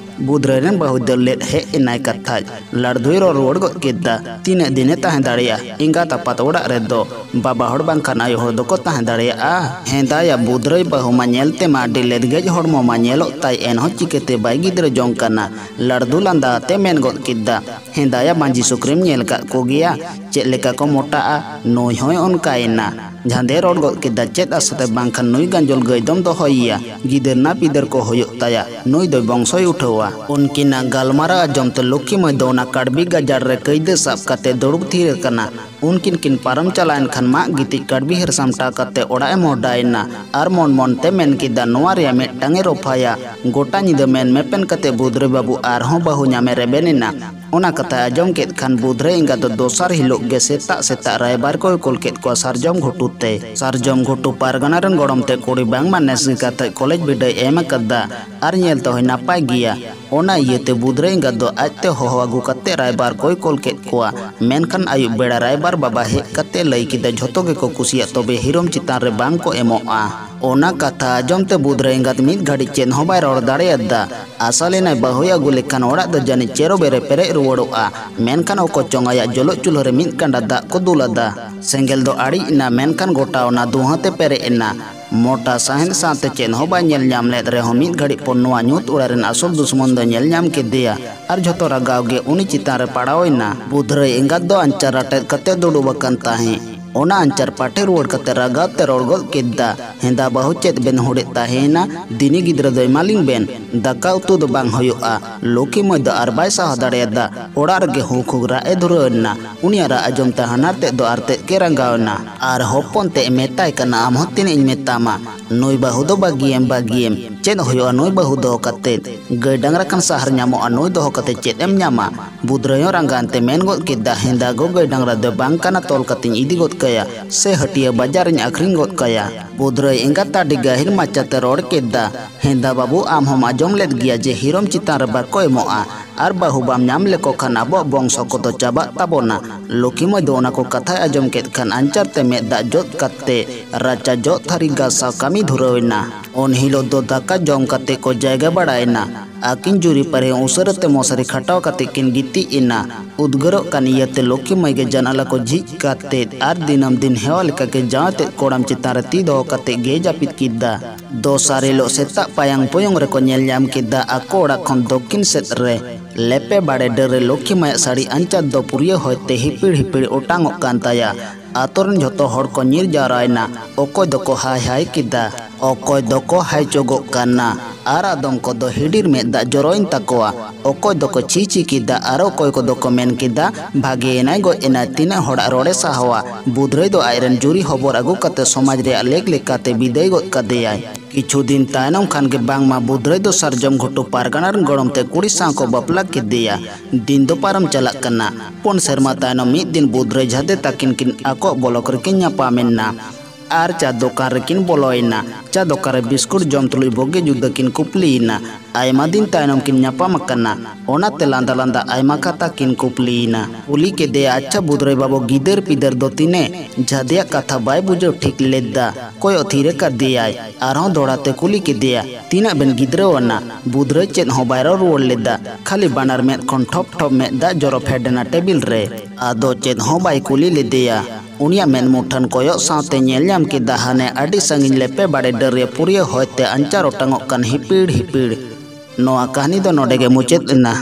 "ᱵᱩᱫᱷᱨᱟᱹᱭ ᱨᱮᱱ ᱵᱟᱹᱦᱩ ᱫᱟᱹᱲ ᱞᱮᱫ ᱦᱮᱡ ᱮᱱᱟᱭ ᱠᱟᱛᱷᱟᱡ᱾" ᱞᱟᱲᱫᱩᱭ ᱨᱚᱲ ᱨᱩᱣᱟᱹᱲ ᱜᱚᱫ ᱠᱮᱫᱟ, "ᱛᱤᱱᱟᱹᱜ ᱫᱤᱱᱮ ᱛᱟᱦᱮᱸ ᱫᱟᱲᱮᱭᱟᱜᱼᱟ? ᱮᱸᱜᱟᱛ ᱟᱯᱟᱛ ᱚᱲᱟᱜ ᱨᱮᱫᱚ ᱵᱟᱵᱟ ᱦᱚᱲ ᱵᱟᱝᱠᱷᱟᱱ ᱟᱭᱳ ᱦᱚᱲ ᱫᱚᱠᱚ ᱛᱟᱦᱮᱸ ᱫᱟᱲᱮᱭᱟᱜᱼᱟ?" ᱦᱮᱸᱫᱟᱭᱟ ᱵᱩᱫᱷᱨᱟᱹᱭ ᱵᱟᱹᱦᱩ ᱢᱟ ᱧᱮᱞ ᱛᱮᱢᱟ ᱟᱹᱰᱤ ᱞᱮᱫᱜᱮᱡ ᱦᱚᱲᱢᱚ ᱢᱟ ᱧᱮᱞᱚᱜ ᱛᱟᱭ, ᱮᱱᱦᱚᱸ ᱪᱤᱠᱟᱹᱛᱮ ᱵᱟᱭ ᱜᱤᱫᱽᱨᱟᱹ ᱡᱚᱝ ᱠᱟᱱᱟ? ᱞᱟᱲᱫᱩ ᱞᱟᱸᱫᱟ ᱟᱛᱮ ᱢᱮᱱ ᱜᱚᱫ ᱠᱮᱫᱟ, "ᱦᱮᱸᱫᱟᱭᱟ ᱢᱟᱹᱡᱷᱤ ᱥᱩᱠᱨᱤᱢ ᱧᱮᱞ ᱠᱟᱜ ᱠᱚᱜᱮᱭᱟ? ᱪᱮᱫ ᱞᱮᱠᱟ ᱠᱚ ᱢᱚᱴᱟᱜᱼᱟ?" ᱱᱩᱭ ᱦᱚᱸᱭ ᱚᱱᱠᱟᱭᱮᱱᱟ᱾ ᱡᱷᱟᱸᱫᱮ ᱨᱚᱲ ᱜᱚᱫ ᱠᱮᱫᱟ, "ᱪᱮᱫ ᱟᱥᱟᱛᱮ ᱵᱟᱝᱠᱷᱟᱱ ᱱᱩᱭ ᱜᱟᱸᱡᱚᱞ ᱜᱟᱹᱭ ᱫᱚᱢ ᱫᱚᱦᱚᱭᱮᱭᱟ? ᱜᱤᱫᱟᱹᱨ ᱱᱟ ᱯᱤᱫᱟᱹᱨ ᱠᱚ ᱦᱩᱭᱩᱜ ᱛᱟᱭᱟ, ᱱᱩᱭ ᱫᱚᱭ ᱵᱚᱝᱥᱚᱭ ᱩᱴᱷᱟᱹᱣᱟ?" ᱩᱱᱠᱤᱱᱟᱜ ᱜᱟᱞᱢᱟᱨᱟᱣ ᱟᱸᱡᱚᱢ ᱛᱮ ᱞᱚᱠᱠᱷᱤ ᱢᱟᱹᱭ ᱫᱚ ᱚᱱᱟ ᱠᱟᱲᱵᱤ ᱜᱟᱡᱟᱲ ᱨᱮ ᱠᱟᱹᱭᱫᱟᱹ ᱥᱟᱵ ᱠᱟᱛᱮ ᱫᱩᱲᱩᱵ ᱛᱷᱤᱨ ᱟᱠᱟᱱᱟ᱾ ᱩᱱᱠᱤᱱ ᱠᱤᱱ ᱯᱟᱨᱚᱢ ᱪᱟᱞᱟᱣᱮᱱ ᱠᱷᱟᱱ ᱢᱟᱜ ᱜᱤᱛᱤᱡ ᱠᱟᱲᱵᱤ ᱦᱟᱹᱨ ᱥᱟᱢᱴᱟᱣ ᱠᱟᱛᱮ ᱚᱲᱟᱜ ᱮ ᱢᱚᱦᱰᱟᱭᱮᱱᱟ ᱟᱨ ᱢᱚᱱ ᱢᱚᱱ ᱛᱮ ᱢᱮᱱ ᱠᱮᱫᱟ, "ᱱᱚᱣᱟ ᱨᱮᱭᱟᱜ ᱢᱤᱫᱴᱟᱝ ᱮ ᱨᱚᱯᱷᱟᱭᱟ᱾ ᱜᱚᱴᱟ ᱧᱤᱫᱟᱹ ᱢᱮᱱ ᱢᱮᱯᱮᱱ ᱠᱟᱛᱮ ᱵᱩᱫᱷᱨᱟᱹᱭ ᱵᱟᱹᱵᱩ ᱟᱨᱦᱚᱸ ᱵᱟᱹᱦᱩ ᱧᱟᱢᱮ ᱨᱮᱵᱮᱱ ᱮᱱᱟ᱾" ᱚᱱᱟ ᱠᱟᱛᱷᱟ ᱟᱸᱡᱚᱢ ᱠᱮᱫ ᱠᱷᱟᱱ ᱵᱩᱫᱷᱨᱟᱹᱭ ᱮᱸᱜᱟ ᱫᱚ ᱫᱚᱥᱟᱨ ᱦᱤᱞᱳᱜ ᱜᱮ ᱥᱮᱛᱟᱜ ᱥᱮᱛᱟᱜ ᱨᱟᱭᱵᱟᱨ ᱠᱚᱭ ᱠᱩᱞ ᱠᱮᱫ ᱠᱚᱣᱟ ᱥᱟᱨᱡᱚᱢ ᱜᱷᱩᱴᱩ ᱛᱮ᱾ ᱥᱟᱨᱡᱚᱢ ᱜᱷᱩᱴᱩ ᱯᱟᱨᱜᱟᱱᱟ ᱨᱮᱱ ᱜᱚᱲᱚᱢ ᱛᱮ ᱠᱩᱲᱤ ᱵᱟᱝᱢᱟ ᱱᱮᱥ ᱜᱮ ᱠᱟᱛᱷᱟᱡ ᱠᱚᱞᱮᱡᱽ ᱵᱤᱰᱟᱹᱣ ᱮᱢ ᱟᱠᱟᱫᱟ ᱟᱨ ᱧᱮᱞ ᱛᱮᱦᱚᱸᱭ ᱱᱟᱯᱟᱭ ᱜᱮᱭᱟ᱾ ᱚᱱᱟ ᱤᱭᱟᱹᱛᱮ ᱵᱩᱫᱷᱨᱟᱹᱭ ᱮᱸᱜᱟ ᱫᱚ ᱟᱡᱛᱮ ᱦᱚᱦᱚ ᱟᱹᱜᱩ ᱠᱟᱛᱮ ᱨᱟᱭᱵᱟᱨ ᱠᱚᱭ ᱠᱩᱞ ᱠᱮᱫ ᱠᱚᱣᱟ᱾ ᱢᱮᱱᱠᱷᱟᱱ ᱟᱹᱭᱩᱵ ᱵᱮᱲᱟ ᱨᱟᱭᱵᱟᱨ ᱵᱟᱵᱟ ᱦᱮᱡ ᱠᱟᱛᱮ ᱞᱟᱹᱭ ᱠᱮᱫᱟ, "ᱡᱷᱚᱛᱚ ᱜᱮᱠᱚ ᱠᱩᱥᱤᱭᱟᱜ, ᱛᱚᱵᱮ ᱦᱤᱨᱚᱢ ᱪᱮᱛᱟᱱ ᱨᱮ ᱵᱟᱝ ᱠᱚ ᱮᱢᱚᱜᱼᱟ᱾" ᱚᱱᱟ ᱠᱟᱛᱷᱟ ᱟᱸᱡᱚᱢ ᱛᱮ ᱵᱩᱫᱷᱨᱟᱹᱭ ᱮᱸᱜᱟᱛ ᱢᱤᱫ ᱜᱷᱟᱹᱲᱤᱡ ᱪᱮᱫ ᱦᱚᱸ ᱵᱟᱭ ᱨᱚᱲ ᱫᱟᱲᱮᱭᱟᱫᱟ᱾ ᱟᱥᱟ ᱞᱮᱱᱟᱭ ᱵᱟᱹᱦᱩᱭ ᱟᱹᱜᱩ ᱞᱮᱠᱷᱟᱱ ᱚᱲᱟᱜ ᱫᱚ ᱡᱟᱹᱱᱤᱡ ᱪᱮᱨᱚ ᱵᱮᱨᱮ ᱯᱮᱨᱮᱡ ᱨᱩᱣᱟᱹᱲᱚᱜᱼᱟ᱾ ᱢᱮᱱᱠᱷᱟᱱ ᱚᱠᱚ ᱪᱚᱝ ᱟᱭᱟᱜ ᱡᱚᱞᱚᱜ ᱪᱩᱞᱦᱟᱹ ᱨᱮ ᱢᱤᱫ ᱠᱟᱸᱰᱟ ᱫᱟᱜ ᱠᱚ ᱫᱩᱞ ᱟᱫᱟ᱾ ᱥᱮᱸᱜᱮᱞ ᱫᱚ ᱟᱹᱲᱤᱡ ᱮᱱᱟ, ᱢᱮᱱᱠᱷᱟᱱ ᱜᱚᱴᱟ ᱚᱱᱟ ᱫᱩᱦᱟᱹ ᱛᱮ ᱯᱮᱨᱮᱡ ᱮᱱᱟ᱾ ᱢᱚᱴᱟ ᱥᱟᱦᱮᱸᱫ ᱥᱟᱶᱛᱮ ᱪᱮᱫ ᱦᱚᱸ ᱵᱟᱭ ᱧᱮᱞ ᱧᱟᱢ ᱞᱮᱫ ᱨᱮᱦᱚᱸ, ᱢᱤᱫ ᱜᱷᱟᱹᱲᱤᱡ ᱯᱚᱨ ᱱᱚᱣᱟ ᱧᱩᱛ ᱚᱲᱟᱜ ᱨᱮᱱ ᱟᱥᱚᱞ ᱫᱩᱥᱢᱚᱱ ᱫᱚ ᱧᱮᱞ ᱧᱟᱢ ᱠᱮᱫᱮᱭᱟ ᱟᱨ ᱡᱷᱚᱛᱚ ᱨᱟᱜᱟᱣ ᱜᱮ ᱩᱱᱤ ᱪᱮᱛᱟᱱ ᱨᱮ ᱯᱟᱲᱟᱣ ᱮᱱᱟ᱾ ᱵᱩᱫᱷᱨᱟᱹᱭ ᱮᱸᱜᱟᱛ ᱫᱚ ᱟᱧᱪᱟᱨ ᱟᱴᱮᱫ ᱠᱟᱛᱮ ᱫᱩᱲᱩᱵ ᱟᱠᱟᱱ ᱛᱟᱦᱮᱸᱫ᱾ ᱚᱱᱟ ᱟᱧᱪᱟᱨ ᱯᱟᱴᱷᱮ ᱨᱩᱣᱟᱹᱲ ᱠᱟᱛᱮ ᱨᱟᱜᱟᱣ ᱛᱮ ᱨᱚᱲ ᱜᱚᱫ ᱠᱮᱫᱟ, ᱦᱮᱸᱫᱟ ᱵᱟᱹᱦᱩ, ᱪᱮᱫ ᱵᱮᱱ ᱦᱩᱲᱮᱫ ᱛᱟᱦᱮᱸᱭᱮᱱᱟ? ᱫᱤᱱᱤ ᱜᱤᱫᱽᱨᱟᱹ ᱫᱚ ᱮᱢᱟᱞᱤᱧ ᱵᱮᱱ, ᱫᱟᱠᱟ ᱩᱛᱩ ᱫᱚ ᱵᱟᱝ ᱦᱩᱭᱩᱜᱼᱟ᱾ ᱞᱩᱠᱷᱤ ᱢᱟᱹᱭ ᱫᱚ ᱟᱨ ᱵᱟᱭ ᱥᱟᱦᱟᱣ ᱫᱟᱲᱮᱭᱟᱫᱟ᱾ ᱚᱲᱟᱜ ᱨᱮᱜᱮ ᱦᱩᱠ ᱦᱩᱠ ᱨᱟᱜ ᱮ ᱫᱷᱩᱨᱟᱹᱣ ᱮᱱᱟ᱾ ᱩᱱᱤᱭᱟᱜ ᱨᱟᱜ ᱟᱸᱡᱚᱢ ᱛᱮ ᱦᱟᱱᱟᱨ ᱛᱮᱫ ᱫᱚ ᱟᱨ ᱛᱮᱫ ᱜᱮ ᱨᱟᱸᱜᱟᱣ ᱮᱱᱟ᱾ ᱟᱨ ᱦᱚᱯᱚᱱ ᱛᱮᱫ ᱮ ᱢᱮᱛᱟᱭ ᱠᱟᱱᱟ, ᱟᱢ ᱦᱚᱸ ᱛᱤᱱᱟᱹᱜ ᱤᱧ ᱢᱮᱛᱟᱢᱟ, ᱱᱩᱭ ᱵᱟᱹᱦᱩ ᱫᱚ ᱵᱟᱹᱜᱤᱭᱮᱢ, ᱵᱟᱹᱜᱤᱭᱮᱢ᱾ ᱪᱮᱫ ᱦᱩᱭᱩᱜᱼᱟ ᱱᱩᱭ ᱵᱟᱹᱦᱩ ᱫᱚᱦᱚ ᱠᱟᱛᱮᱫ? ᱜᱟᱹᱭ ᱰᱟᱝᱨᱟ ᱠᱷᱟᱱ ᱥᱟᱦᱟᱨ ᱧᱟᱢᱚᱜᱼᱟ, ᱱᱩᱭ ᱫᱚᱦᱚ ᱠᱟᱛᱮᱫ ᱪᱮᱫ ᱮᱢ ᱧᱟᱢᱟ? ᱵᱩᱫᱽᱨᱟᱹᱭ ᱦᱚᱸ ᱨᱟᱸᱜᱟᱣ ᱮᱱᱛᱮ ᱢᱮᱱ ᱜᱚᱫ ᱠᱮᱫᱟ, ᱦᱮᱸᱫᱟ ᱜᱚ, ᱜᱟᱹᱭ ᱰᱟᱝᱨᱟ ᱫᱚ ᱵᱟᱝ ᱠᱟᱱᱟ, ᱛᱚᱞ ᱠᱟᱛᱮᱧ ᱤᱫᱤ ᱜᱚᱫ ᱠᱟᱭᱟ, ᱥᱮ ᱦᱟᱹᱴᱤᱭᱟᱹ ᱵᱟᱡᱟᱨ ᱨᱤᱧ ᱟᱹᱠᱷᱨᱤᱧ ᱜᱚᱫ ᱠᱟᱭᱟ᱾ ᱵᱩᱫᱽᱨᱟᱹᱭ ᱮᱸᱜᱟᱛ ᱟᱹᱰᱤ ᱜᱟᱹᱦᱤᱨ ᱢᱟᱪᱷᱟᱛᱮ ᱨᱚᱲ ᱠᱮᱫᱟ, ᱦᱮᱸᱫᱟ ᱵᱟᱹᱵᱩ, ᱟᱢ ᱦᱚᱸᱢ ᱟᱸᱡᱚᱢ ᱞᱮᱫ ᱜᱮᱭᱟ ᱡᱮ ᱦᱤᱨᱚᱢ ᱪᱮᱛᱟᱱ ᱨᱮ ᱵᱟᱠᱚ ᱮᱢᱚᱜᱼᱟ, ᱟᱨ ᱵᱟᱹᱦᱩ ᱵᱟᱢ ᱧᱟᱢ ᱞᱮᱠᱚ ᱠᱷᱟᱱ ᱟᱵᱚᱣᱟᱜ ᱵᱚᱝᱥᱚ ᱠᱚᱫᱚ ᱪᱟᱵᱟᱜ ᱛᱟᱵᱚᱱᱟ᱾ ᱞᱩᱠᱷᱤ ᱢᱟᱹᱭ ᱫᱚ ᱚᱱᱟ ᱠᱚ ᱠᱟᱛᱷᱟᱭ ᱟᱸᱡᱚᱢ ᱠᱮᱫ ᱠᱷᱟᱱ ᱟᱧᱪᱟᱨ ᱛᱮ ᱢᱮᱫ ᱫᱟᱜ ᱡᱚᱫ ᱠᱟᱛᱮ ᱨᱟᱪᱟ ᱡᱚᱜ ᱛᱷᱟᱹᱨᱤ ᱜᱟᱥᱟᱣ ᱠᱟᱹᱢᱤ ᱫᱷᱩᱨᱟᱹᱣ ᱮᱱᱟ᱾ ᱩᱱ ᱦᱤᱞᱳᱜ ᱫᱚ ᱫᱟᱠᱟ ᱡᱚᱢ ᱠᱟᱛᱮ ᱠᱚ ᱡᱟᱭᱜᱟ ᱵᱟᱲᱟᱭᱮᱱᱟ᱾ ᱟᱹᱠᱤᱱ ᱡᱩᱨᱤ ᱯᱟᱹᱨᱤ ᱩᱥᱟᱹᱨᱟ ᱛᱮ ᱢᱚᱥᱟᱨᱤ ᱠᱷᱟᱴᱟᱣ ᱠᱟᱛᱮ ᱠᱤᱱ ᱜᱤᱛᱤᱡ ᱮᱱᱟ᱾ ᱩᱫᱽᱜᱟᱹᱨᱚᱜ ᱠᱟᱱ ᱤᱭᱟᱹᱛᱮ ᱞᱩᱠᱷᱤ ᱢᱟᱹᱭ ᱜᱮ ᱡᱟᱱᱟᱞᱟ ᱠᱚ ᱡᱷᱤᱡ ᱠᱟᱛᱮ ᱟᱨ ᱫᱤᱱᱟᱹᱢ ᱫᱤᱱ ᱦᱮᱣᱟ ᱞᱮᱠᱟ ᱜᱮ ᱡᱟᱶᱟᱭ ᱛᱮᱫ ᱠᱚᱲᱟᱢ ᱪᱮᱛᱟᱱ ᱨᱮ ᱛᱤ ᱫᱚᱦᱚ ᱠᱟᱛᱮ ᱜᱮ ᱡᱟᱹᱯᱤᱫ ᱠᱮᱫᱟ᱾ ᱫᱚᱥᱟᱨ ᱦᱤᱞᱳᱜ ᱥᱮᱛᱟᱜ ᱯᱟᱭᱟᱝ ᱯᱚᱭᱚᱝ ᱨᱮᱠᱚ ᱧᱮᱞ ᱧᱟᱢ ᱠᱮᱫᱟ ᱟᱠᱚ ᱚᱲᱟᱜ ᱠᱷᱚᱱ ᱫᱚᱠᱠᱷᱤᱱ ᱥᱮᱫ ᱨᱮ ᱞᱮᱯᱮ ᱵᱟᱲᱮ ᱰᱟᱹᱨ ᱨᱮ ᱞᱩᱠᱷᱤ ᱢᱟᱹᱭᱟᱜ ᱥᱟᱹᱲᱤ ᱟᱧᱪᱟᱨ ᱫᱚ ᱯᱩᱨᱭᱟᱹ ᱦᱚᱭ ᱛᱮ ᱦᱤᱯᱤᱲ ᱦᱤᱯᱤᱲ ᱚᱴᱟᱝᱚᱜ ᱠᱟᱱ ᱛᱟᱭᱟ᱾ ᱟᱛᱳ ᱨᱮᱱ ᱡᱷᱚᱛᱚ ᱦᱚᱲ ᱠᱚ ᱧᱤᱨ ᱡᱟᱣᱨᱟᱭᱮᱱᱟ᱾ ᱚᱠᱚᱭ ᱫᱚᱠᱚ ᱦᱟᱭ ᱦᱟᱭ ᱠᱮᱫᱟ, ᱚᱠᱚᱭ ᱫᱚᱠᱚ ᱦᱟᱭ ᱪᱚᱜᱚᱜ ᱠᱟᱱᱟ, ᱟᱨ ᱟᱫᱚᱢ ᱠᱚᱫᱚ ᱦᱤᱰᱤᱨ ᱢᱮᱫ ᱫᱟᱜ ᱡᱚᱨᱚᱭᱮᱱ ᱛᱟᱠᱚᱣᱟ᱾ ᱚᱠᱚᱭ ᱫᱚᱠᱚ ᱪᱷᱤ ᱪᱷᱤ ᱠᱮᱫᱟ ᱟᱨ ᱚᱠᱚᱭ ᱠᱚᱫᱚ ᱠᱚ ᱢᱮᱱ ᱠᱮᱫᱟ, ᱵᱷᱟᱜᱮ ᱮᱱᱟᱭ, ᱜᱚᱡ ᱮᱱᱟᱭ, ᱛᱤᱱᱟᱹᱜ ᱦᱚᱲᱟᱜ ᱨᱚᱲᱮ ᱥᱟᱦᱟᱣᱟ᱾ ᱵᱩᱫᱽᱨᱟᱹᱭ ᱫᱚ ᱟᱡᱨᱮᱱ ᱡᱩᱨᱤ ᱦᱚᱵᱚᱨ ᱟᱹᱜᱩ ᱠᱟᱛᱮ ᱥᱚᱢᱟᱡᱽ ᱨᱮᱭᱟᱜ ᱞᱮᱠ ᱞᱮᱠᱟᱛᱮ ᱵᱤᱫᱟᱹᱭ ᱜᱚᱫ ᱠᱟᱫᱮᱭᱟᱭ᱾ ᱠᱤᱪᱷᱩ ᱫᱤᱱ ᱛᱟᱭᱱᱚᱢ ᱠᱷᱟᱱ ᱜᱮ ᱵᱟᱝᱢᱟ ᱵᱩᱫᱽᱨᱟᱹᱭ ᱫᱚ ᱥᱟᱨᱡᱚᱢ ᱜᱷᱩᱴᱩ ᱯᱟᱨᱜᱟᱱᱟ ᱨᱮᱱ ᱜᱚᱲᱚᱢ ᱛᱮ ᱠᱩᱲᱤ ᱥᱟᱶ ᱠᱚ ᱵᱟᱯᱞᱟ ᱠᱮᱫᱮᱭᱟ᱾ ᱫᱤᱱ ᱫᱚ ᱯᱟᱨᱚᱢ ᱪᱟᱞᱟᱜ ᱠᱟᱱᱟ᱾ ᱯᱩᱱ ᱥᱮᱨᱢᱟ ᱛᱟᱭᱱᱚᱢ ᱢᱤᱫ ᱫᱤᱱ ᱵᱩᱫᱽᱨᱟᱹᱭ ᱡᱷᱟᱫᱮ ᱛᱟᱹᱠᱤᱱ ᱠᱤᱱ ᱟᱠᱚᱣᱟᱜ ᱵᱚᱞᱚᱠ ᱨᱮᱠᱤᱱ ᱧᱟᱯᱟᱢ ᱮᱱᱟ᱾ ᱟᱨ ᱪᱟ ᱫᱚᱠᱟᱱ ᱨᱮᱠᱤᱱ ᱵᱚᱞᱚᱭᱮᱱᱟ᱾ ᱪᱟ ᱫᱚᱠᱟᱱ ᱨᱮ ᱵᱤᱥᱠᱩᱴ ᱡᱚᱢ ᱛᱩᱞᱩᱡ ᱵᱩᱜᱤ ᱡᱩᱫᱟᱹ ᱠᱤᱱ ᱠᱩᱯᱞᱤᱭᱮᱱᱟ᱾ ᱟᱭᱢᱟ ᱫᱤᱱ ᱛᱟᱭᱱᱚᱢ ᱠᱤᱱ ᱧᱟᱯᱟᱢ ᱟᱠᱟᱱᱟ, ᱚᱱᱟᱛᱮ ᱞᱟᱸᱫᱟ ᱞᱟᱸᱫᱟ ᱟᱭᱢᱟ ᱠᱟᱛᱷᱟ ᱠᱤᱱ ᱠᱩᱯᱞᱤᱭᱮᱱᱟ᱾ ᱠᱩᱞᱤ ᱠᱮᱫᱮᱭᱟ, ᱟᱪᱪᱷᱟ ᱵᱩᱫᱽᱨᱟᱹᱭ ᱵᱟᱹᱵᱩ, ᱜᱤᱫᱟᱹᱨ ᱯᱤᱫᱟᱹᱨ ᱫᱚ ᱛᱤᱱᱟᱹᱜ? ᱡᱷᱟᱫᱮᱭᱟᱜ ᱠᱟᱛᱷᱟ ᱵᱟᱭ ᱵᱩᱡᱷᱟᱹᱣ ᱴᱷᱤᱠ ᱞᱮᱫᱟ᱾ ᱠᱚᱭᱚᱜ ᱛᱷᱤᱨ ᱟᱠᱟᱫᱮᱭᱟᱭ᱾ ᱟᱨᱦᱚᱸ ᱫᱚᱦᱲᱟ ᱛᱮ ᱠᱩᱞᱤ ᱠᱮᱫᱮᱭᱟ, ᱛᱤᱱᱟᱹᱜ ᱵᱮᱱ ᱜᱤᱫᱽᱨᱟᱹᱣᱟᱱᱟ? ᱵᱩᱫᱽᱨᱟᱹᱭ ᱪᱮᱫ ᱦᱚᱸ ᱵᱟᱭ ᱨᱚᱲ ᱨᱩᱣᱟᱹᱲ ᱞᱮᱫᱟ᱾ ᱠᱷᱟᱹᱞᱤ ᱵᱟᱱᱟᱨ ᱢᱮᱫ ᱠᱷᱚᱱ ᱴᱷᱚᱯ ᱴᱷᱚᱯ ᱢᱮᱫ ᱫᱟᱜ ᱡᱚᱨᱚ ᱯᱷᱮᱰ ᱮᱱᱟ ᱴᱮᱵᱤᱞ ᱨᱮ᱾ ᱟᱫᱚ ᱪᱮᱫ ᱦᱚᱸ ᱵᱟᱭ ᱠᱩᱞᱤ ᱞᱮᱫᱮᱭᱟ᱾ ᱩᱱᱤᱭᱟᱜ ᱢᱮᱫ ᱢᱩᱴᱷᱟᱹᱱ ᱠᱚᱭᱚᱜ ᱥᱟᱶᱛᱮ ᱧᱮᱞ ᱧᱟᱢ ᱠᱮᱫᱟ ᱦᱟᱱᱮ ᱟᱹᱰᱤ ᱥᱟᱺᱜᱤᱧ ᱞᱮᱯᱮ ᱵᱟᱲᱮ ᱰᱟᱹᱨᱭᱟᱹ ᱯᱩᱨᱭᱟᱹ ᱦᱚᱭᱛᱮ ᱟᱧᱪᱟᱨ ᱚᱴᱟᱝᱚᱜ ᱠᱟᱱ ᱦᱤᱯᱤᱲ ᱦᱤᱯᱤᱲ᱾ ᱱᱚᱣᱟ ᱠᱟᱹᱦᱱᱤ ᱫᱚ ᱱᱚᱰᱮ ᱜᱮ ᱢᱩᱪᱟᱹᱫ ᱮᱱᱟ᱾